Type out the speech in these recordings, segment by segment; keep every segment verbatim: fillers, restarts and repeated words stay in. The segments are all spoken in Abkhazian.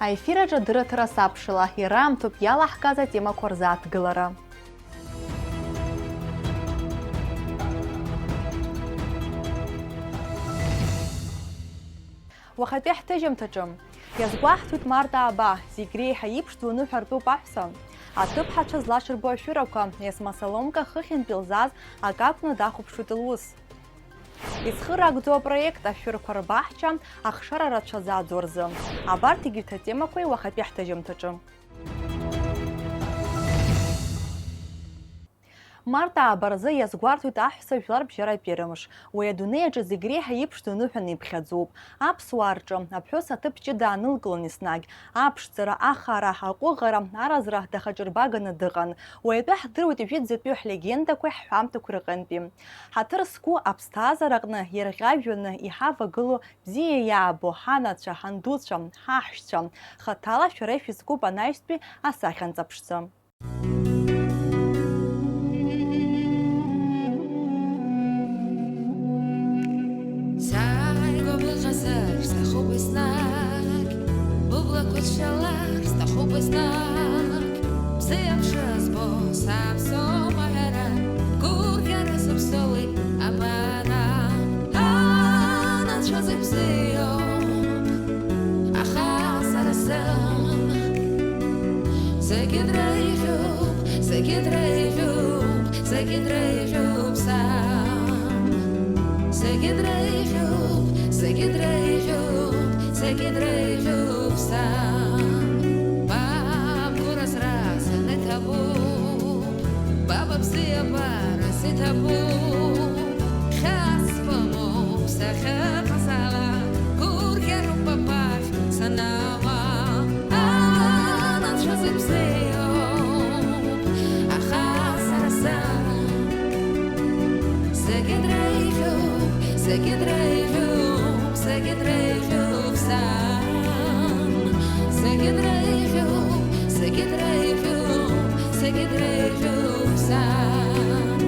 Аефир аҿы адырраҭара сабшала, ираамҭоуп иалаҳкааз атемақәа рзааҭгылара. Уахатәи ҳҭыжьымҭаҿы. Иазгәаҳҭоит Марҭа Аба, зегь реиҳа иԥшӡоу аныҳәа ртәуп аҳәса. Аҭыԥҳацәа злашырбо ашәырақәа, Есма Соломка хыхьынтә илзааз акы акәны дахәаԥшуеит лус. Изхыраагӡоу апроект ашәырқәа рбаҳча ахшара рацәа заӡуа рзы. Абарҭ егьырҭ атемақәеи уахатәи ҳҭыжьымҭаҿы. Март ааба рзы иазгәарҭоит аҳәса жәлар бжьаратәи рымш. Уи адунеи аҿы зегь реиҳа иԥшӡоу ныҳәаны иԥхьаӡоуп. Аԥсуаа рҿы аԥҳәыс аҭыԥ ҷыда анылкылон еснагь. Аԥшӡара, ахара, аҟәыӷара, аразра дахаҿырбаганы дыҟан. Уи атәы ҳдыруеит ижәытәӡатәи ҳлегендақәеи ҳҳәамҭақәеи рҟынтәи. Ҳаҭыр зқәу аԥсҭазаараҟны ирӷьажәҩаны иҳавагылоу бзиа иаабо ҳанацәа, ҳандуцәа, ҳаҳәшьцәа, хаҭала шәара ишәызкуп анаҩстәи асахьа нҵаԥшӡа. Сааигәа быҟазар сҭахуп еснагь, быблақәа ччалар сҭахуп еснагь, бзиа бшызбо саԥсоума ҳәара, гәырӷьара сыԥсоуеит абар. Анацәа зегь бзиоуп, аха сара сзын зегьы дреиӷьуп, зегьы дреиӷьуп, зегьы дреиӷьуп сан. Зегьы дреиӷьуп, зегьы дреиӷьуп, зегьы дреиӷьуп сан. Ба бгәырӷьара сара иҭабуп, ба быбзиабара сиҭабуп. Хьаас бымоуп сахьыҟаз ала, гәырӷьароуп бабахь санауа. Анацәа зегь бзиоуп, аха сара сзын зегьы дреиӷьуп, зегьы дреиӷьуп, зегьы дреиӷьуп сан. Зегьы дреиӷьуп, зегьы дреиӷьуп, зегьы дреиӷьуп сан.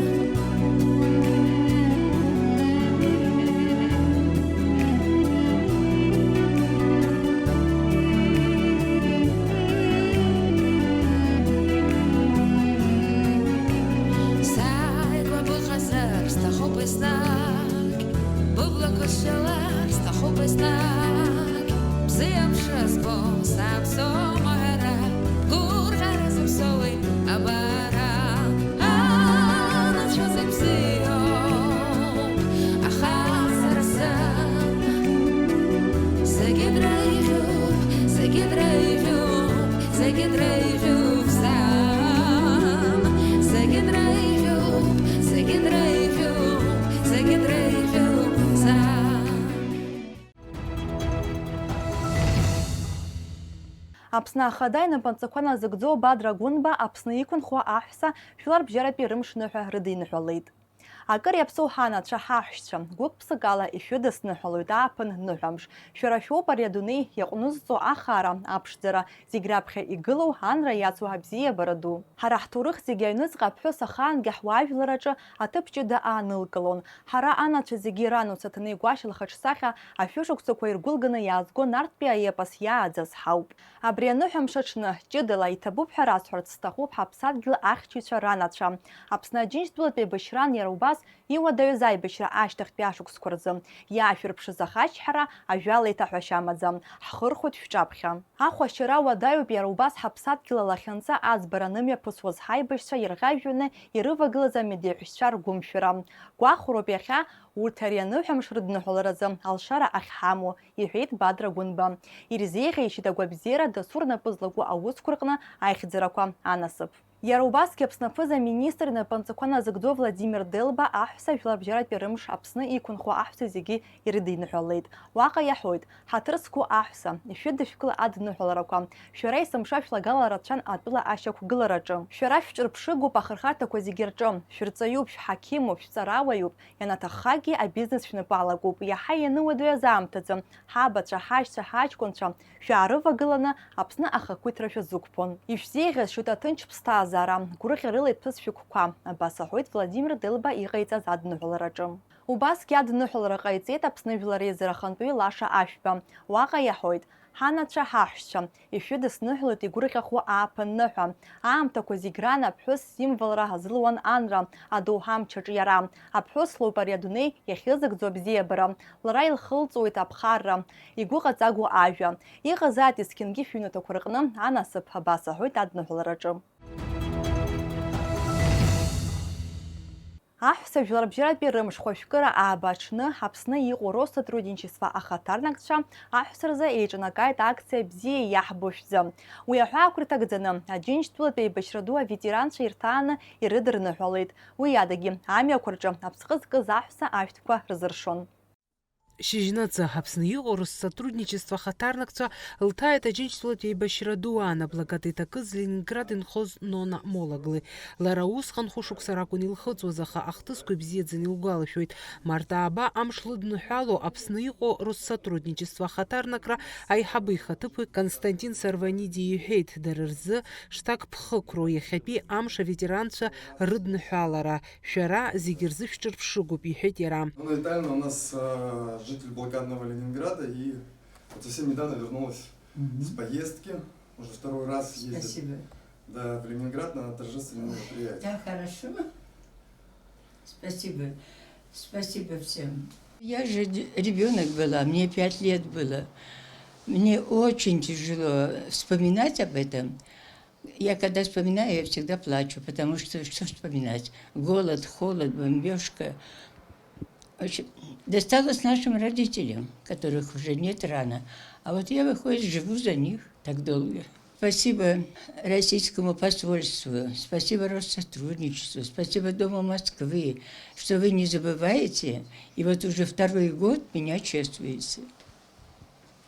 Сааигәа быҟазар сҭахуп еснагь, быблақәа сшьалар сҭахуп еснагь. Бзиа бшызбо саԥсоума ҳәара, гәырӷьара сыԥсоуеит абар. Анацәа зегь бзиоуп, аха сара сзын зегьы дреиӷьуп, зегьы дреиӷьуп, зегьы дреиӷьуп сан. Зегьы дреиӷьуп, зегьы дреиӷьуп, зегьы дреиӷьуп сан. Аԥсны Ахада инапынҵақәа назыгӡо Бадра Гәынба Аԥсны иқәынхо аҳәса жәлар бжьаратәи рымш ныҳәа рыдиныҳәалеит. Акыр иаԥсоу ҳанацәа, ҳаҳәшьцәа, гәык-ԥсыкала ишәыдысныҳәалоит ааԥын ныҳәамш. Шәара шәоуп ари адунеи иаҟәнызҵо ахаара, аԥшӡара, зегь раԥхьа игылоу анра иацу абзиабара ду. Ҳара ҳҭоурых зегьы аҩныҵҟа аԥҳәыс ахаангьы ҳуаажәлар аҿы аҭыԥ ҷыда аанылкылон. Ҳара анацәа зегьы ран уцаҭаны игәашьа лхаҿсахьа ашәышықәсақәа иргәылганы иаазго Нарҭтәи аепос иааӡаз ҳауп. Абри аныҳәамш аҽны, ҷыдала иҭабуп ҳәа расҳәарц сҭахуп ҳаԥсадгьыл ахьчаҩцәа ранацәа. Аԥсны Аџьынџьтәылатә еибашьраан иара убас иуадаҩыз аибашьра ашьҭахьтәи ашықәсқәа рзы иаашәырԥшыз ахачҳара ажәала еиҭаҳәашьа амаӡам, ҳхырхәоит шәҿаԥхьа. Ахәашьара уадаҩуп иара убас ҳаԥсадгьыл алахьынҵа аӡбара анымҩаԥысуаз ҳаибашьцәа ирӷьажәҩаны ирывагылаз амедеиҳәшьцәа ргәымшәара. Гәахәароуп иахьа урҭ ари аныҳәамш рыдныҳәаларазы алшара ахьҳамоу, иҳәеит Бадра Гәынба. Ирзеиӷьеишьеит агәабзиара дасу рнапы злаку аусқәа рҟны аихьӡарақәа анасыԥ. Иара убасгьы Аԥсны аԥыза-министр инапынҵақәа назыгӡо Владимир Делба аҳәса жәларбжьаратәи рымш Аԥсны иқәынхо аҳәса зегьы ирыдиныҳәалеит. Уаҟа иаҳәоит, ҳаҭыр зқәу аҳәса, ишәыдышәкыл адныҳәаларақәа, шәара есымша шәлагала рацәан атәыла ашьақәгылараҿы. Шәара шәҿырԥшыгоуп ахырхарҭақәа зегьы рҿы, шәырҵаҩуп, шәҳақьымуп, шәҵарауаҩуп, ианаҭаххагьы абизнес шәнапы алакуп, иаҳа иануадаҩыз аамҭазы, ҳабацәа, ҳашьцәа, ҳаҷкәынцәа шәаарывагыланы Аԥсны ахақәиҭра шәазықәԥон. Ишәзеиӷьасшьоит аҭынч ԥсҭазаара. Зара, гәырӷьарыла иҭәыз шәыгәқәа, абас аҳәоит Владимир Делба иҟаиҵаз адныҳәалараҿы. Убасгьы адныҳәалара ҟаиҵеит Аԥсны жәлар реизара ахантәаҩы Лаша Ашәба. Уаҟа иаҳәоит, ҳанацәа, ҳаҳәшьцәа, ишәыдысныҳәалоит игәырӷьахо ааԥын ныҳәа. Аамҭақәа зегь раан аԥҳәыс имвалра азылуан анра, адоуҳа амчаҿы иара. Аԥҳәыс лоуп ари адунеи иахьылзыгӡо абзиабара. Лара илхылҵуеит аԥхарра, игәыҟаҵагоу ажәа. Иҟазааит есқьынгьы шәыҩнаҭақәа рҟны анасыԥ, абас аҳәоит адныҳәалараҿы. Аҳәса жәларбжьаратәи рымш хәажәкыра ааба аҽны Аԥсны иҟоу Россотрудничество ахаҭарнакцәа аҳәса рзы еиҿанакааит акциа Бзиа иаҳбо шәзы. Уи аҳәаақәа ирҭагӡаны, Аџьынџьтәылатә еибашьра ду аветеранцәа ирҭааны ирыдырныҳәалеит. Уи адагьы, амҩақәа рҿы аԥсҟы зкыз аҳәса ашәҭқәа рзыршон. Шьыжьнаҵы Аԥсны иҟоу Россотрудничество ахаҭарнакцәа лҭааит Аџьынџьтәылатә еибашьра ду аан, аблокада иҭакыз Ленинград инхоз Нона Мологли. Лара усҟан хәышықәса ракәын илхыҵуаз, аха ахҭысқәа ибзиаӡаны илгәалашәоит. Март ааба амш лыдныҳәало Аԥсны иҟоу Россотрудничество ахаҭарнакра аиҳабы ихаҭыԥуаҩ Константин Сарваниди иҳәеит, дара рзы шҭак ԥхықәроу иахьатәи амш аветеранцәа рыдныҳәалара. Шәара зегьы рзы шәҿырԥшыгоуп, иҳәеит иара. Нона Витальевна у нас, э, житель блокадного Ленинграда, и вот совсем недавно вернулась с поездки. Уже второй раз ездит, да, в Ленинград на торжественное мероприятие. Да, хорошо. Спасибо. Спасибо всем. Я же д-, ребёнок была, мне пять лет было. Мне очень тяжело вспоминать об этом. Я когда вспоминаю, я всегда плачу, потому что что вспоминать? Голод, холод, бомбёжка. В общем, досталось нашим родителям, которых уже нет рано. А вот я, выходит, живу за них так долго. Спасибо российскому посольству, спасибо Россотрудничеству, спасибо Дому Москвы, что вы не забываете, и вот уже второй год меня чествуете.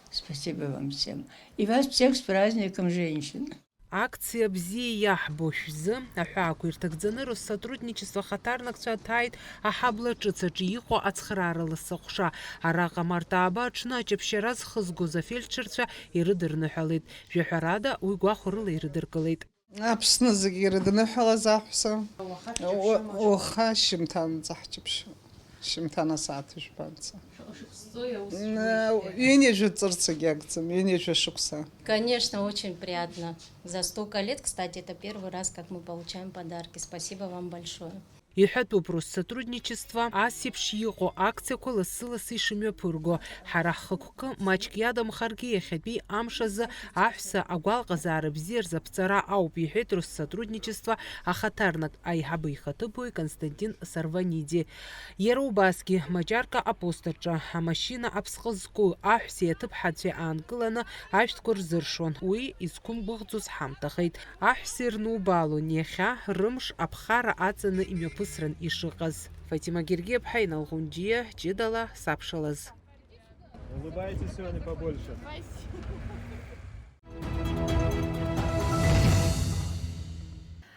Спасибо вам всем. И вас всех с праздником женщин. Акциа Бзиа иаҳбо шәзы аҳәаақәа ирҭагӡаны Россотрудничество ахаҭарнакцәа ҭааит аҳабла ҿыц аҿы иҟоу ацхраара лассы аҟәша. Араҟа март ааба аҽны аҷаԥшьара зхызгоз афельдшерцәа ирыдырныҳәалеит. Жәаҳәарада, уи гәахәарыла ирыдыркылеит. Аԥсны зегьы ирыдныҳәалаз аҳәса. Уаха шәаҳәшьа, уаха шьыжьымҭанӡа ҳҷаԥшьон. Шьыжьымҭан асааҭ жәбанӡа. Шәҟәы шықәсҵои аус зуеижьҭеи? Ҩынҩажәа ҵырцагьы акәӡам, ҩынҩажәа шықәса. Конечно, очень приятно. За столько лет, кстати, это первый раз, как мы получаем подарки. Спасибо вам большое. Иҳәатәуп, Россотрудничество ас еиԥш иҟоу акциақәа лассы-лассы ишымҩаԥырго. Ҳара ҳхықәкы маҷк иадамхаргьы, иахьатәи амш азы аҳәса агәалаҟазаара бзиа рзаԥҵара ауп, иҳәеит Россотрудничество ахаҭарнак аиҳабы ихаҭыԥуаҩ Константин Сарваниди. Иара убасгьы, Маҷарка апост аҿы амашьына аԥсҟы зку аҳәсеи аҭыԥҳацәеи аанкыланы ашәҭқәа рзыршон. Уи изқәымгәыӷӡоз ҳамҭахеит. Аҳәса ирнубаалон иахьа рымш аԥхара аҵаны имҩаԥысран ишыҟаз. Фатима Гергиаԥҳа, Инал Ӷәынџьиа, ҷыдала сабшалаз. Улыбайтесь сегодня побольше.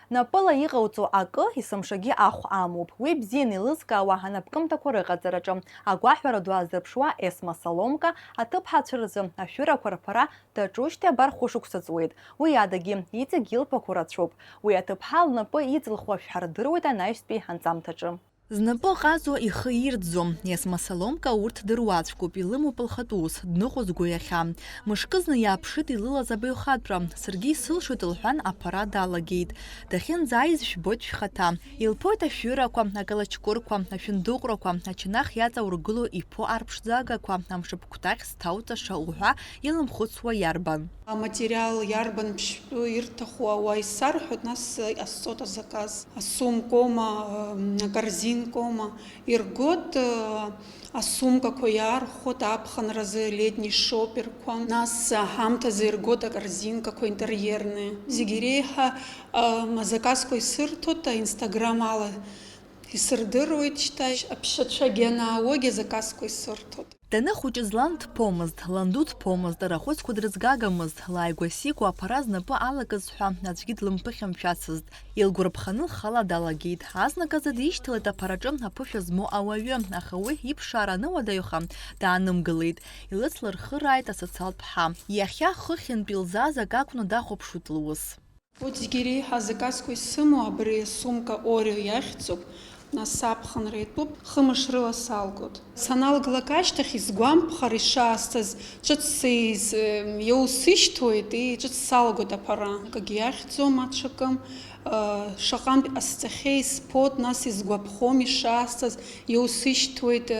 Напыла иҟауҵо акы есымшагьы ахә амоуп. Уи бзианы еилызкаауа анапкымҭақәа рыҟаҵараҿы агәаҳәара ду азырԥшуа Есма Соломка аҭыԥҳацәа рзы ашәырақәа рԥара даҿушьҭеи абар хәышықәса ҵуеит. Уи адагьы иҵегь илԥақәоу рацәоуп. Уи аҭыԥҳа лнапы иҵылхуа шәҳардыруеит анаҩстәи анҵамҭаҿы. Знапы ҟазо ихы ирӡом, Есма Соломка урҭ дыруаӡәкуп, илымоуп лхатә ус, дныҟәызго иахьа. Мышкызны иааԥшит илылаз абаҩхатәра, саргьы исылшоит лҳәан, аԥара далагеит. Дахьынӡааиз шәбоит шәхаҭа. Илԥоит ашәырақәа, акалаҷкәырқәа, ашәындыҟәрақәа, ачанах иаҵаургыло иԥо арԥшӡагақәа, амшаԥкәтаӷь зҭауҵаша уҳәа илымхәыцуа иарбан? Аматериал иарбан ԥштәы ирҭаху ауаа исарҳәоит, нас иҟасҵоит азаказ. Асумкоума, акорзинкоума, иргоит, асумкақәа иаархәоит аԥхынразы, летний шоперқәа, нас аҳамҭазы иргоит акорзинкақәа интерьерные. Зегь иреиҳа, азаказқәа исырҭоит аинстаграм ала. Исырдыруеит шьҭа, аԥшацәагьы анаауагь азаказқәа исырҭоит. Даныхәыҷыз лан дԥомызт, ланду дԥомызт, арахәыцқәа дрыӡгагамызт, лааигәа-сигәа аԥара знапы алакыз ҳәа аӡәгьы длымԥыхьамшәацызт. Илгәарԥханы лхала далагеит. Азныказы дишьҭалеит аԥараҿы аԥышәа змоу ауаҩы, аха уи иԥшаара аныуадаҩха, даанымгылеит. Илыцлырхырааит асоциалтә ҳа. Иахьа хыхьынтә илзааз акы акәны дахәаԥшуеит лус. Урҭ зегьы иреиҳа азаказқәа исымоу абри асумка Орео иахьӡуп, нас аԥхынра иатәуп, хымш рыла салгоит. Саналгалак ашьҭахь исгәамԥхар ишаасҭаз, ҿыц сеиз, иоусышьҭуеит, и ҿыц салгоит аԥара. Акгьы иахьӡом аҽакым, шаҟантә ҟасҵахьеи сԥоит, нас исгәаԥхом ишаасҭаз, иоусышьҭуеит,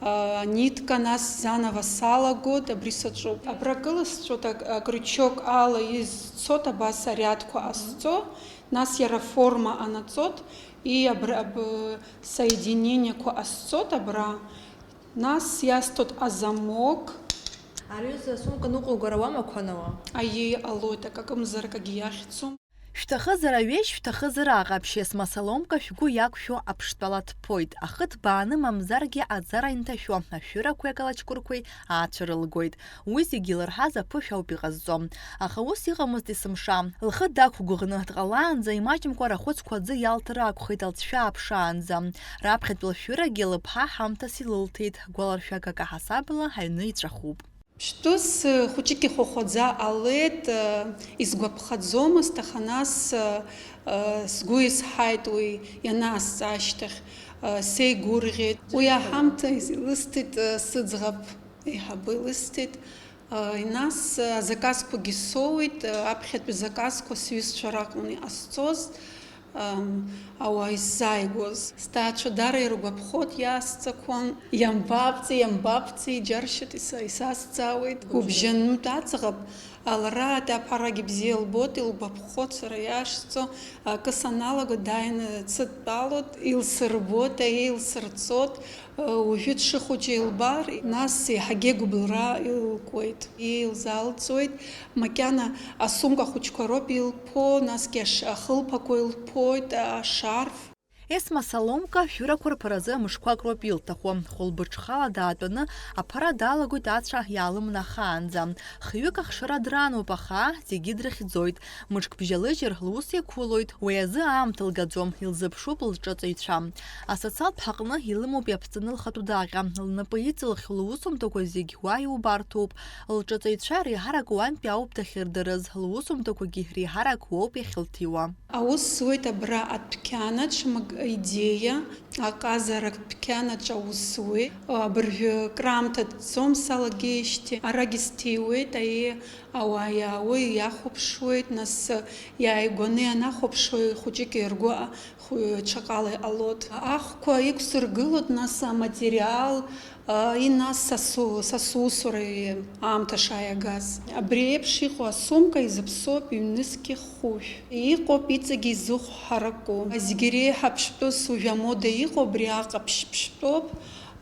анитка, нас заново салагоит, абри саҿуп. Абра кылысҵәоит, ак-, акрючок ала изцоит абас ариадқәа ҟасҵо, нас иара аформа анаҵоит, и абра, аб-, соединениеқәа ҟасҵоит абра, нас иасҭоит азамок. Ари сумка ныҟәугар ауама, Қәанауа? Аиеи, ҟалоит, акакымзар акагьы иахьӡом. Шәҭахызар аҩеишь, шәҭахызар аҟаԥшь, Есма Саломка шәгәы иақәшәо аԥштәала дԥоит. Ахы ҭбааны, мамзаргьы аӡара инҭашәо, ашәырақәеи акалаҷкәырқәеи аацәырылгоит. Уи зегьы илырҳаз аԥышәа ауп иҟазҵо. Аха ус иҟамызт есымша. Лхы дақәгәыӷны дҟалаанӡа, имаҷымкәа рахәыцқәа аӡы иалҭар акәхеит, лҵшәа ааԥшаанӡа. Раԥхьатәи лшәырагьы лыԥҳа ҳамҭас илылҭеит, гәаларшәак акы ҳасабала аҩны иҵәахуп. Ԥштәыс, э, хәыҷык ихәахәаӡа ҟалеит, э, исгәаԥхаӡомызт, аха нас, э, э, сгәы изҳаит уи ианаасҵа ашьҭахь, э, сеигәырӷьеит. Уи аҳамҭа илысҭеит, э, сыӡӷаб еиҳабы илысҭеит. Э, нас, э, азаказқәагьы соуеит, э, аԥхьатәи заказқәа сҩызцәа ракәын иҟасҵоз. Ам, ауаа исзааигәоз. Сҭаацәа даара иргәаԥхоит, иаасҵақәон. Иамбабҵеи, иамбабҵеи, иџьаршьоит иса-, исазҵаауеит. Гәыбжьанытә аӡӷаб, лара аԥарагьы бзиа лбоит, илгәаԥхоит сара иашсҵо. Акы саналага, дааины дсыдтәалоит, илсырбоит, аиеи илсырҵоит. Уажәы дшыхәыҷу илбар, нас еиҳагьы агәыбылра илкуеит, илзалҵуеит. Макьана асумка хәыҷқәа роуп илԥо, насгьы аш-, ахылԥақәа илԥоит, ашарф. Есма Саломка шәырақәа рԥаразы мышқәак роуп илҭаху. Хәылбыҽхала даатәаны аԥара далагоит ацәа иаалымнахаанӡа. Хҩык ахшара дрануп, аха зегьы дрыхьӡоит. Мышк бжьалыжьыр, лус иақәылоит, уи азы аамҭа лгаӡом, илзыԥшуп лҿыҵаҩцәа. Асоциалтә ҳаҟны илымоуп иаԥҵаны лхатә даҟьа, лнапы иҵылхьоу лусумҭақәа зегь уа иубарҭоуп. Лҿыҵаҩцәа реиҳарак уантәи ауп дахьырдырыз, лусумҭақәагьы реиҳарак уоуп иахьылҭиуа. Аус зуеит абра адәқьанаҿ, мак-, идеиа, аҟазара адәқьанаҿ аус зуеит. Абыржәы краамҭа дцом салагеижьҭеи, арагь сҭиуеит, аиеи, ауаа иаауеи, иахәаԥшуеит, нас иааигәаны ианахәаԥшуеи, хәыҷык иргәы а-, хә-, ҽакала иҟалоит. Ахқәа иқәсыргылоит, нас аматериал, а, и нас са су-, са сусура аамҭа шааиагаз. Абри еиԥш иҟоу асумка изыԥсоуп ҩнызқь хәышә. Иҟоуп иҵегь изыхә ҳараку. Зегь иреиҳа ԥштәыс уажә амода иҟоу абри аҟаԥшь ԥштәоуп.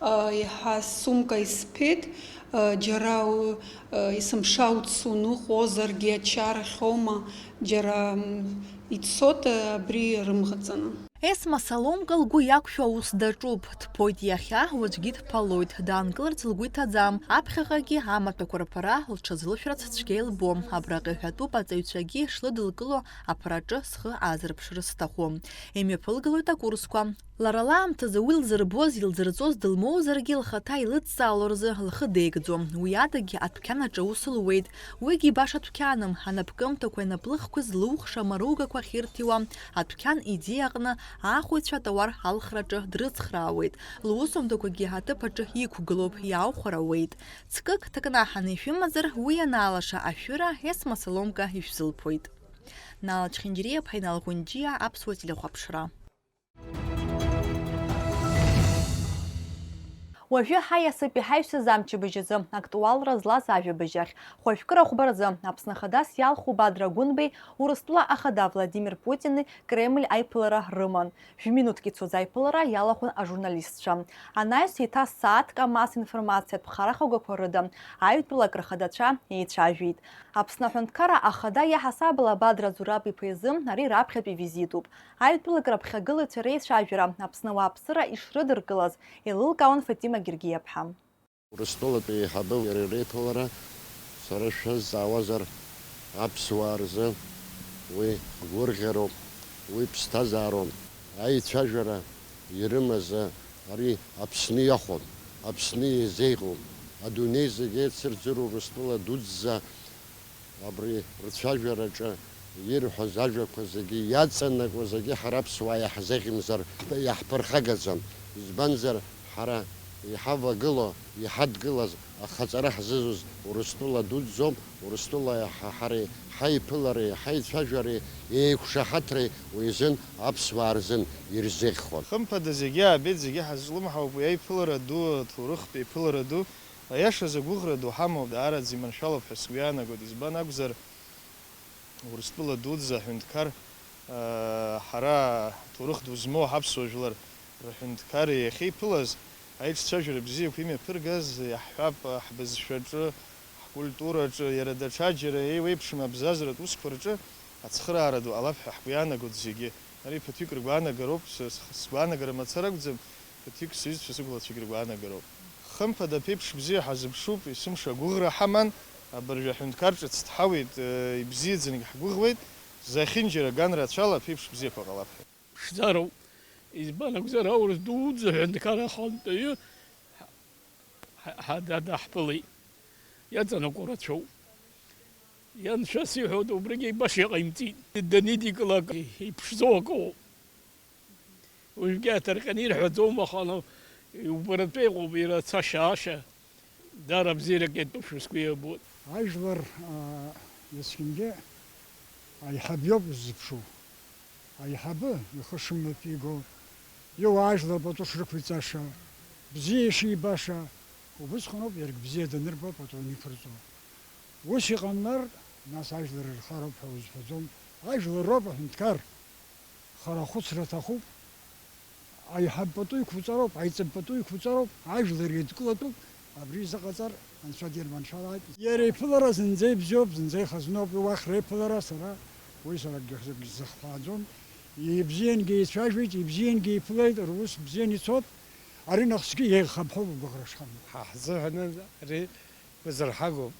А, иаҳа сумка исԥеит. А, џьара у-, а, есымша уцуныҟәозаргьы ачарахьоума, џьара, м, ицоит, а, абри рымӷаҵаны. Есма Саломка лгәы иақәшәо аус даҿуп. Дԥоит иахьа, уаҵәгьы дԥалоит. Даанкыларц лгәы иҭаӡам. Аԥхьаҟагьы амаҭәақәа рԥара лҽазылшәарц цәгьа илбом. Абраҟа иҳәатәуп аҵаҩцәагьы шлыдылкыло аԥараҿы схы аазырԥшыр сҭаху. Имҩаԥылгалоит акурсқәа. Лара лаамҭазы уи лзырбоз, илзырҵоз дылмоузаргьы, лхаҭа илыдҵаало рзы лхы деигӡом. Уи адагьы адәқьан аҿы аус луеит. Уигьы баша дәқьаным, анапкымҭақәеи анаплыхқәеи злухша амаругақәа ахьырҭиуа адәқьан идеиа аҟны аахәаҩцәа атауар алхраҿы дрыцхраауеит, лусумҭақәагьы аҭыԥ аҿы иқәгылоуп, иааухәар ауеит. Ҵкык ҭакнаҳаны ишәымазар, уи ианаалаша ашәыра Есма Саломка ишәзылԥоит. Наала Чхинџьириаԥҳа, Инал Ӷәынџьиа, Аԥсуа телехәаԥшра. Уажәы ҳаиасып иҳаҩсыз амчыбжь азы актуалра злаз ажәабжь ахь. Хәажәкыра хәба рзы Аԥсны Ахадас иалху Бадра Гәынбеи Урыстәыла Ахада Владимир Путини Кремль аиԥылара рыман. Жәминуҭк ицоз аиԥылара иалахәын ажурналистцәа. Анаҩс еиҭа сааҭк амассаинформациатә харахәагақәа рыда аҩтәылак рхадацәа еицәажәеит. Аԥсны Аҳәынҭқарра Ахада иаҳасабала Бадра Зураб-иԥа изы ари раԥхьатәи визитуп. Аҩтәылак раԥхьагылаҩцәа реицәажәара Аԥсны ауааԥсыра ишрыдыркылаз еилылкаауан Фатима Гергиаԥҳа. Урыстәылатәи еиҳабы иара реиԥылара, сара шәазҵаауазар, аԥсуаа рзы уи гәырӷьароуп, уи ԥсҭазаароуп. Аицәажәара ирымаз ари Аԥсны иахәон, Аԥсны еизеиҟьон. Адунеи зегь еицырдыруа Урыстәыла дуӡӡа абри рцәажәараҿы Ирҳәоз ажәақәа зегьы иаҵанакуа зегьы ҳара аԥсуаа иаҳзеӷьымзар иаҳԥырхагаӡам. Избанзар, ҳара иҳавагылоу, иҳадгылаз ахаҵара ҳзызуз Урыстәыла дуӡӡоуп, Урыстәылеи ҳа-, ҳареи ҳаиԥылареи ҳаицәажәареи еиқәшаҳаҭреи уи азын аԥсуаа рзын ирзеиӷьхон. Хымԥада, зегьы аабеит, зегьы ҳазҿлымҳауп уи аиԥылара ду, аҭоурыхтә еиԥылара ду. Аиашазы, агәыӷра ду ҳамоуп, даараӡа иманшәалоуп ҳәа сгәы иаанагоит. Избан акәзар, Урыстәыла дуӡӡа аҳәынҭқар, аа, ҳара ҳҭоурых ду змоу ҳаԥсуа жәлар рҳәынҭқар иахьеиԥылаз, аиҿцәажәара бзиақәа имҩаԥыргаз, иаҳҳәап, ҳбызшәаҿы, ҳкультураҿы, иара даҽаџьара еиуеиԥшым абзазаратә усқәа рҿы ацхыраара ду ҟалап ҳәа ҳгәы иаанагоит зегьы. Ари ԥыҭҩык ргәаанагароуп, са сх-, сгәаанагара мацара акәӡам, ԥыҭҩык сҩызцәа, сыгәлацәагь ргәаанагароуп. Хымԥада, аԥеиԥш бзиа ҳазыԥшуп, есымша агәыӷра ҳаман, абыржәы аҳәынҭқар ҿыц дҳауеит, э, ибзиаӡангь ҳгәыӷуеит, зехьынџьара ган рацәала аԥеиԥш бзиақәа ҟалап ҳәа. Ԥшӡароуп, избан акәзар, аурыс дуӡӡа аҳәынҭқар ахантәаҩы ҳа-, ҳа-, ҳа-, дадаҳԥылеит. Иаҵанакуа рацәоуп. Ианшәас иҳәоит, убригьы баша иҟаимҵеит. Данидикылак иԥшӡоу акоуп. Уажәгьы аҭарҟьаны ирҳәаӡом, аха, ну, убаратәы иҟоуп иара ацашьа-аашьа. Даара бзиарак иатәушәа сгәы иабоит. Ажәлар, аа, есқьынгьы аиҳаб иоуп ззыԥшу. Аиҳабы ихы шымҩаԥиго, иуаажәлар пату шрықәиҵаша, бзиа ишибаша, убысҟаноуп иаргь бзиа данырба пату аниқәырҵо. Ус иҟамлар, нас ажәлар ирхароуп ҳәа узҳәаӡом. Ажәлар роуп аҳәынҭқар. Хара ахәыцра аҭахуп. Аиҳаб пату иқәуҵароуп, аиҵб пату иқәуҵароуп, ажәлар еидкылатәуп, абри изыҟаҵар Анцәа дирманшәалааит. Иара иԥылара зынӡа ибзиоуп, зынӡа ихазноуп, уи уахь реиԥылара сара, уи сара акгьы сзыхҳәааӡом. Ибзиангьы ицәажәеит, ибзиангьы иԥылеит, рус бзиан ицоит, ари нахысгьы еиӷьхап ҳәа угәыӷра шҳамоу. Ҳа ҳзыҳәан ари гәазырҳагоуп.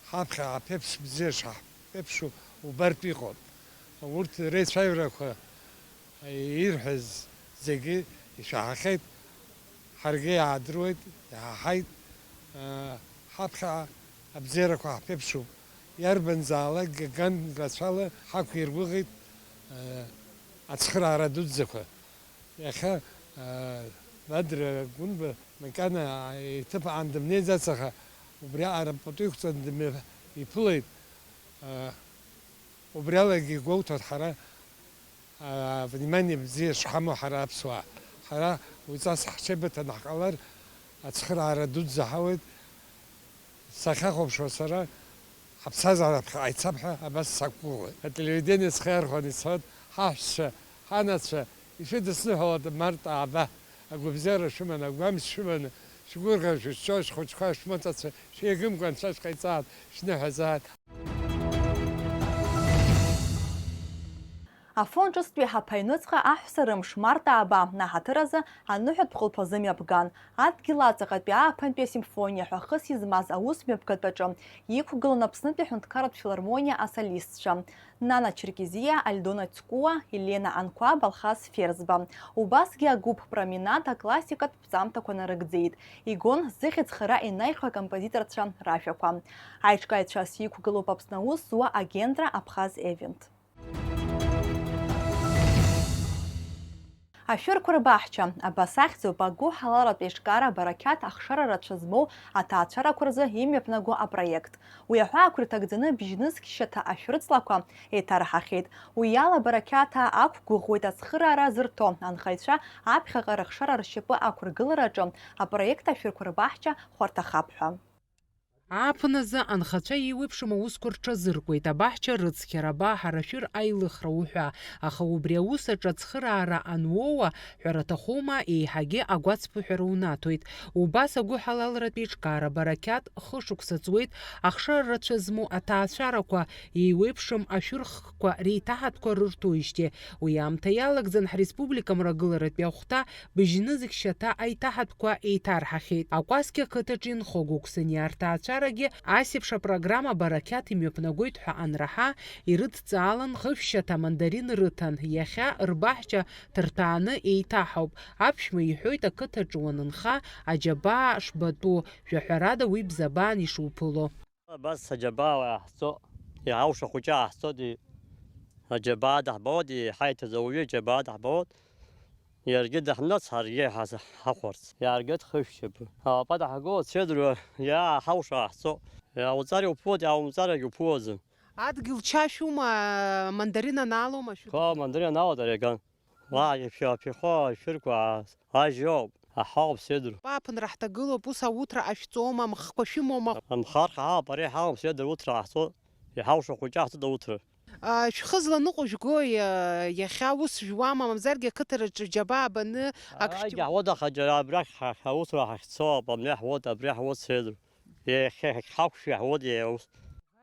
Ҳаԥхьаҟа аԥеиԥш бзиа шаҳԥеиԥшу убартә иҟоуп. Урҭ реицәажәарақәа ирҳәаз зегьы ишәаҳахьеит, ҳаргьы иаадыруеит, иаҳаҳаит. Ҳаԥхьаҟа абзиарақәа ҳԥеиԥшуп. Иарбанзаалакгьы ган рацәала ҳақәиргәыӷит ацхыраара дуӡӡақәа. Иахьа, аа, Бадра Гәынба макьана иҭыԥ аан дымнеиӡац, аха убриаҟара пату иқәҵаны дымҩа-, иԥылеит. Аа, убриалагьы игәоуҭоит ҳара, аа, внимание бзиа шҳамоу ҳара аԥсуаа. Ҳара уаҵас ҳҽеибыҭаны ҳҟалар, ацхыраара дуӡӡа ҳауеит. Сахьахәаԥшуа сара, ҳаԥсҭазаара ԥхьаҟа ицап ҳәа абас сақәгәыӷуеит. Ателевидение схы иархәаны ицоит, ҳаҳәсшьа, ҳанацәа, ишәыдысныҳәалоит март ааба. Агәабзиара шәыманы, агәамч шәыманы, шәгәырӷьа шәызшьо, шәхәыҷқәа, шәмоҭацәа шәеигымкәа анцәа шәҟаиҵааит, шәныҳәазааит. Афон ҿыцтәи ҳаԥаҩныҵҟа аҳәса рымш март ааба аҳаҭыр азы аныҳәатә хәылԥазы мҩаԥган. Адгьыл аҵаҟатәи ааԥынтәи асимфониа ҳәа хыс измаз аус мҩаԥгатәаҿы иқәгылан Аԥснытәи аҳәынҭқарратә филармониа асолистцәа Нана Черкезиа, Альдона Цкуа, Елена Анқәаб, Алхас Ферзба. Убасгьы агәыԥ Променад аклассикатә ԥҵамҭақәа нарыгӡеит. Игон зыхьӡ хара инаҩхьоу акомпозиторцәа рашәақәа. Аиҿкааҩцәас иқәгылоуп Аԥсны аус зуа агентра Абхаз Эвент. Ашәырқәа рбаҳча, абас ахьӡуп агәыҳалалратә еиҿкаара Барақьаҭ ахшара рацәа змоу аҭаацәарақәа рзы имҩаԥнаго апроект. Уи аҳәаақәа ирҭагӡаны бжьнызқь шьаҭа ашәырҵлақәа еиҭарҳахьеит. Уи ала Барақьаҭаа ақәгәыӷуеит ацхыраара зырҭо анхаҩцәа аԥхьаҟа рыхшара ршьапы ақәыргылараҿы апроект Ашәырқәа рбаҳча хәарҭахап ҳәа. Ааԥын азы анхацәа еиуеиԥшым аусқәа рҽазыркуеит, абаҳча рыцқьара, абаҳа, ашәыр аилыхра уҳәа, аха убри аус аҿы ацхыраара ануоуа, ҳәара аҭахума, еиҳагьы агәацԥыҳәара унаҭоит. Убас агәыҳалалратә еиҿкаара Барақьаҭ хышықәса ҵуеит, ахшара рацәа змоу аҭаацәарақәа, еиуеиԥшым ашәырхкқәа реиҭаҳатәқәа рырҭоижьҭеи. Уи аамҭа иалагӡан ҳреспублика мрагыларатәи ахәҭа быжьнызқь шьаҭа аиҭаҳатәқәа еиҭарҳахьеит. Акәасқьа ақыҭаҿы инхо Гәықсыниа рҭаацәарагьы асеиԥш апрограмма Барақьаҭ имҩаԥнагоит ҳәа анраҳа, ирыдҵаалан хышә шьаҭа мандарин рыҭан. Иахьа рбаҳча ҭырҭәааны еиҭаҳауп. Аԥшәма иҳәоит, ақыҭаҿы уанынха, аџьабаа шбатәу, жәаҳәарада уи бзабаан ишуԥыло. Абас аџьабаа ааҳҵо, иҳауша хәыҷы ааҳҵоит, и-, Аџьабаа даҳбауеит, еиҳа иҭаӡа уаҩы аџьабаа даҳбауеит. Иаргьы даҳнац, ҳаргьы ҳаз-, ҳахәарц. Иааргеит хышә шьапы. Ауапа даҳгылоит, сеидру, иааҳауша ҳцо. Иаауҵар иуԥылоит, иааумҵаргьы уԥылаӡом. Адгьыл чашәума, мандарин анаалома шәы-? Ха, мандарин анаалоит ари аган. Уа, ишәы-, ашәахәа, ашәырқәа, ажь ауп, аҳауп, сеидру. Ааԥынра ҳҭагылоуп, ус ауҭра ҟашәҵома, амхқәа шәымоума? Амхарха ҳаауп, ари ҳауп, сеидру, уҭра ҟаҳҵоит. Иҳауша хәыҷы ҳҵоит ауҭра. А, шәхы зланыҟәыжәгои, а, иахьа ус жәуама, мамзаргьы ақыҭараҿы џьабаа баны ак шәҭ-? Ааигьы ҳуода, аха џьара абрахь ҳа-, ҳаусура ҳахьцо, абри ҳуода, абри ҳуода, сеидру. Иахьа ҳақәшәи ҳуода иаус.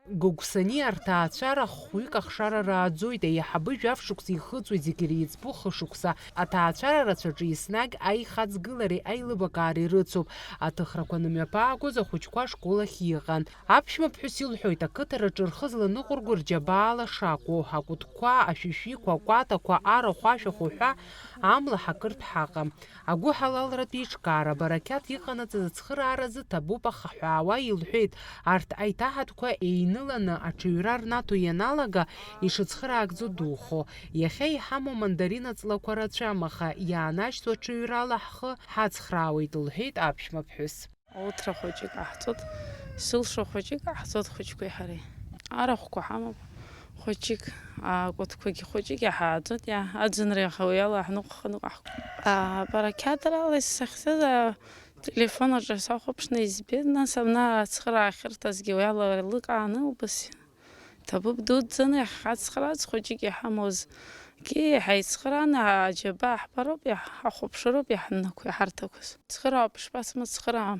Гогәсаниа рҭаацәара хәҩык ахшара рааӡоит, аиҳабы жәаф шықәса ихыҵуеит, зегь иреиҵбу хышықәса. Аҭаацәара рацәаҿы еснагь аихаҵгылареи аилыбакаареи рыцуп. Аҭыхрақәа анымҩаԥаагоз ахәыҷқәа ашкол ахь иҟан. Аԥшәмаԥҳәыс илҳәоит, ақыҭараҿы рхы зланыҟәырго рџьабаала шакәу, акәытқәа, ашәишәиқәа, акәатақәа, арахә, ашәахә уҳәа, амла ҳакыртә ҳаҟам. Агәыҳалалратә еиҿкаара Барақьаҭ иҟанаҵаз ацхырааразы ҭабуп ахаҳәаауа илҳәеит, арҭ аиҭаҳатәқәа еиныланы аҽаҩра рнаҭо ианалага, ишыцхыраагӡо духо. Иахьа иҳамоу мандарин аҵлақәа рацәам, аха иаанашьҭуа ҽаҩрала ҳхы ҳацхраауеит, лҳәеит аԥшәмаԥҳәыс. Ауҭра хәыҷык ҟаҳҵоит, сылшо хәыҷык ҟаҳҵоит хәыҷқәеи ҳареи. Арахәқәа ҳамоуп хәыҷык, акәытқәагьы хәыҷык иаҳааӡоит, иа-, аӡынра иаха уи ала ҳныҟәха-ныҟәаҳгоит. А, барақьаҭрала исзахьӡыз ателефон аҿы сахәаԥшны избеит, нас абна ацхыраахьырҭазгьы уи ала еилыкааны убас. Ҭабуп дуӡӡаны иаҳхацхрааз хәыҷык иҳамоуз. Ки ҳаицхрааны аџьабаа ҳбароуп, иаҳ-, ҳахәаԥшыроуп иаҳнақәа, иҳарҭақәаз. Цхыраауп, ишԥасымыцхыраам.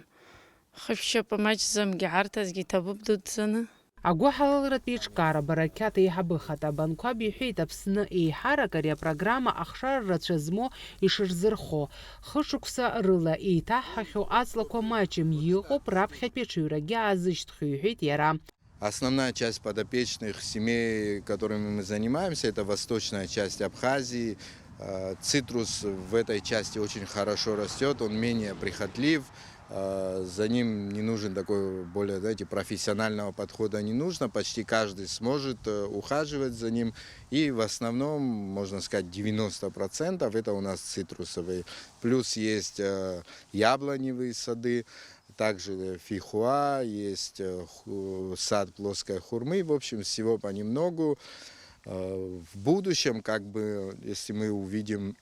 Хышәшьапы маҷӡамгьы ҳарҭазгьы иҭабуп дуӡӡаны. Агәыҳалалратә еиҿкаара Барақьаҭ аиҳабы Хатаб Анқәаб иҳәеит, Аԥсны еиҳарак ари апрограмма ахшара рацәа змоу ишырзырхо. Хышықәса рыла еиҭаҳҳахьоу аҵлақәа маҷым, иҟоуп раԥхьатәи аҽаҩрагьы аазышьҭхьоу, иҳәеит иара. Основная часть подопечных семей, которыми мы занимаемся, это восточная часть Абхазии. Э, цитрус в этой части очень хорошо растет, он менее прихотлив. Э, за ним не нужен такой, более, знаете, профессионального подхода не нужно. Почти каждый сможет, э, ухаживать за ним. И в основном, можно сказать, девяносто процентов это у нас цитрусовые. Плюс есть, э, яблоневые сады. Также фейхоа, есть, э, ху-, сад плоской хурмы. В общем, всего понемногу. Э, в будущем, как бы, если мы увидим,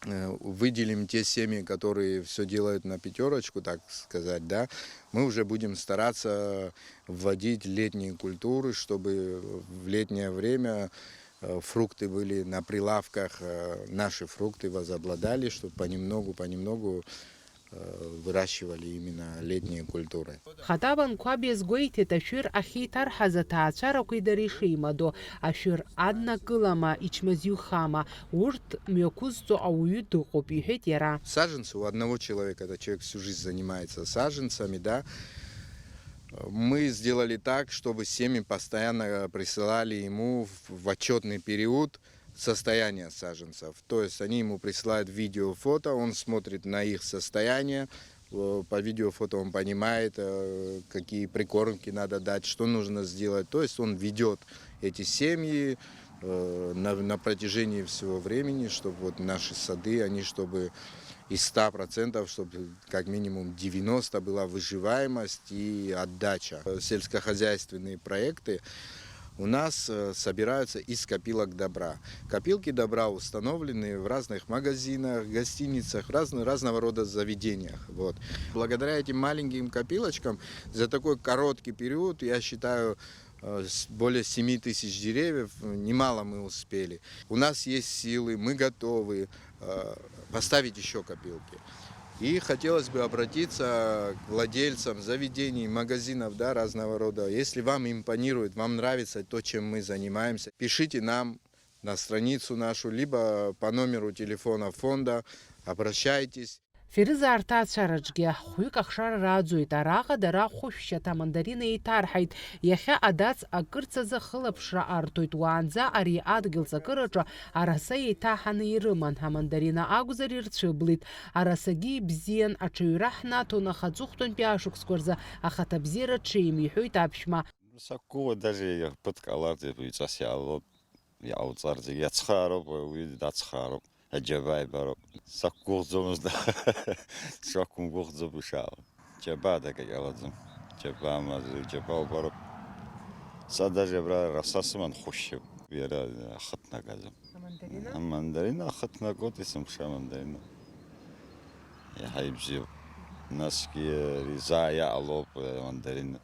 э, выделим те семьи, которые всё делают на пятёрочку, так сказать, да, мы уже будем стараться вводить летние культуры, чтобы в летнее время, э, фрукты были на прилавках, э, наши фрукты возобладали, чтобы понемногу, понемногу э, выращивали именно летние культуры. Хатаб Анқәаб иазгәеиҭеит, ашәыр ахьеиҭарҳаз аҭаацәарақәеи дареи шеимадоу, ашәыр аднакылама, ичмазаҩхама, урҭ мҩақәызҵо ауаҩы дыҟоуп, иҳәеит иара. Саженцы у одного человека, этот человек всю жизнь занимается саженцами, да. Мы сделали так, чтобы семьи постоянно присылали ему в, в отчётный период состояние саженцев. То есть они ему присылают видео, фото, он смотрит на их состояние, э, по видео, фото он понимает, э, какие прикормки надо дать, что нужно сделать. То есть он ведёт эти семьи, э, на, на протяжении всего времени, чтобы вот наши сады, они чтобы из ста процентов, чтобы как минимум девяносто была выживаемость и отдача. Э, сельскохозяйственные проекты у нас, э, собираются из копилок добра. Копилки добра установлены в разных магазинах, гостиницах, в разно-, разного рода заведениях. Вот. Благодаря этим маленьким копилочкам за такой короткий период, я считаю, э, с-, более семи тысяч деревьев, э, немало мы успели. У нас есть силы, мы готовы, э, поставить ещё копилки. И хотелось бы обратиться к владельцам заведений, магазинов, да, разного рода. Если вам импонирует, вам нравится то, чем мы занимаемся, пишите нам на страницу нашу, либо по номеру телефона фонда, обращайтесь. Ферыза арҭаацәараҿгьы хәҩык ахшара рааӡоит, араҟа дара хәышәшьаҭа амандарина еиҭарҳаит. Иахьа адац акырцазы ахылаԥшра арҭоит, уаанӡа ари адгьыл ҵакыраҿы араса еиҭаҳаны ирыман, амандарина акәзар ирцәыблит. Арасагьы ибзиан, аҽаҩра ҳнаҭон, аха аҵыхәтәантәи ашықәсқәа рзы ахаҭабзиара ҽеим, иҳәоит аԥшәма. Сақәгылоуп, даже ԥыҭк ҟаларц ҩҵас иаалоит. иҟауҵар зегьы иацхраароуп, уи дацхраароуп. Аџьабаа ибароуп. Сақәгәыӷӡомызт, сақәымгәыӷӡоуп ишаауа. Џьабаа дагьагьалаӡом. Џьабаа мазаҩ, џьабаа убароуп. Са даже абра раса сыман хәышьуп. Иара ахы ҭнагаӡом. Амандарина? Амандарина ахы ҭнагоит, есымша амандарина. Иаҳа ибзиоуп. Насгьы ари заа иаҟалоуп, амандарина.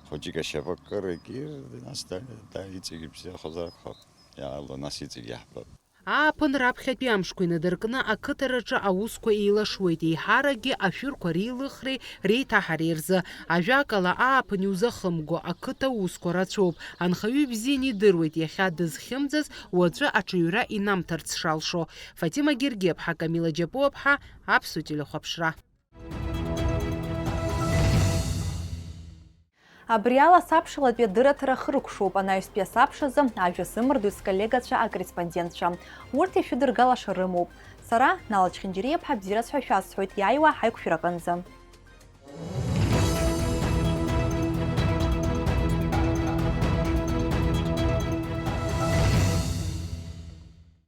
Хәыҷык ашьапы акыр егьир, нас да, да, иҵегь ибзиахозар акәхап. Иаало, нас иҵегь иаҳбап. Ааԥын раԥхьатәи амшқәа инадыркны ақыҭараҿы аусқәа еилашуеит, еиҳаракгьы ашәырқәа реилыхреи реиҭаҳареи рзы. Ажәакала, ааԥын иузахымго ақыҭа усқәа рацәоуп. Анхаҩы ибзианы идыруеит иахьа дызхьымӡаз, уаҵәы аҽаҩра инамҭарц шалшо. Фатима Гергеԥҳа, Камила Џьапуаԥҳа, Аԥсуа телехәаԥшра. Абри ала асабшалатәи адырраҭара хыркәшоуп, анаҩстәи асабшазы ажәа сымардоит сколлегацәа акорреспондентцәа. Урҭ ишәыдыргалаша рымоуп. Сара, Нала Чхинџьариаԥҳа, бзиараз ҳәа шәасҳәоит, иааиуа ҳаиқәшәараҟынӡа.